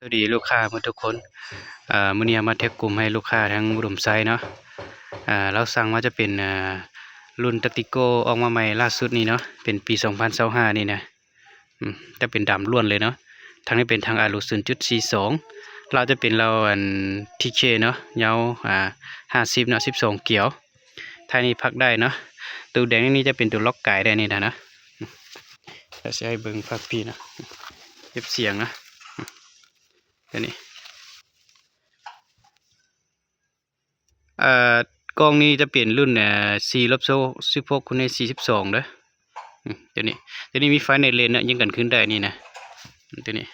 ສະຫວັດດີລູກຄ້າໝົດທຸກຄົນ. ເອີ ມື້ນີ້ເຮົາມາແທັກກຸ່ມໃຫ້ລູກຄ້າທາງອຸດົມໄຊເນາະ. ເອີ ລາວສັ່ງມາຈະເປັນ ເອີ ລຸ້ນຕາຕິໂກ້ອອກມາໃໝ່ລ່າສຸດນີ້ເນາະ ເປັນປີສອງພັນຊາວຫ້ານີ້ນະ. ອືມ ຈະເປັນດຳລ້ວນເລີຍເນາະ. ທາງນີ້ເປັນທາງອາລູ ສູນຈຸດສີ່ສອງ ລາວຈະເປັນລາວອັນ ທີເຄ ເນາະ ຍາວ ອ່າ ຫ້າສິບເນາະ ສິບສອງກຽວ. ທ້າຍນີ້ພັກໄດ້ເນາະ. ໂຕແດງນີ້ຈະເປັນໂຕລັອກກາຍໄດ້ນີ້ນະເນາະ. ດຽວຊິໃຫ້ເບິ່ງພາກພີ້ເນາະ ເກັບສຽງເນາະ ໂຕນີ້. ເອີ ກ້ອງນີ້ຈະເປັນລຸ້ນ ເອີ ສີ່ລົບສິບຫົກຄູນໃນສີ່ສິບສອງເດີ. ອືມ ໂຕນີ້ ໂຕນີ້ມີໄຟໃນເລນເນາະ ຍິງກັນຄືນໄດ້ນີ້ນະ. ໂຕນີ້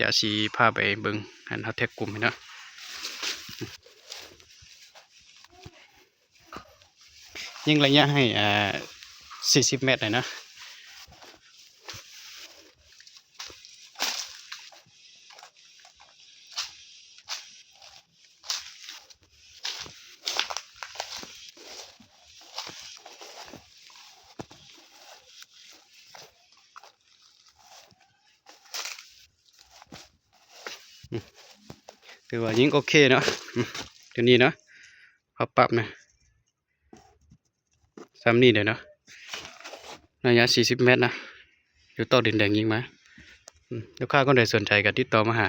ດຽວຊິພາໄປເບິ່ງ ອັນເຮົາແທັກກຸ່ມໃຫ້ເນາະ. ຍິງໄລຍະໃຫ້ ອ່າ ສີ່ສິບແມັດເລີຍເນາະ. ອືມ ຖືວ່າຍິງໂອເຄເນາະ. ອືມ ໂຕນີ້ເນາະ ເຮົາປັບນະ ສ່ຳນີ້ເດ້ເນາະ ໄລຍະສີ່ສິບແມັດນະ ຢູ່ຕອກດິນແດງຍິງມາ. ອືມ ລູກຄ້າຄົນໃດສົນໃຈກໍຕິດຕໍ່ມາຫາ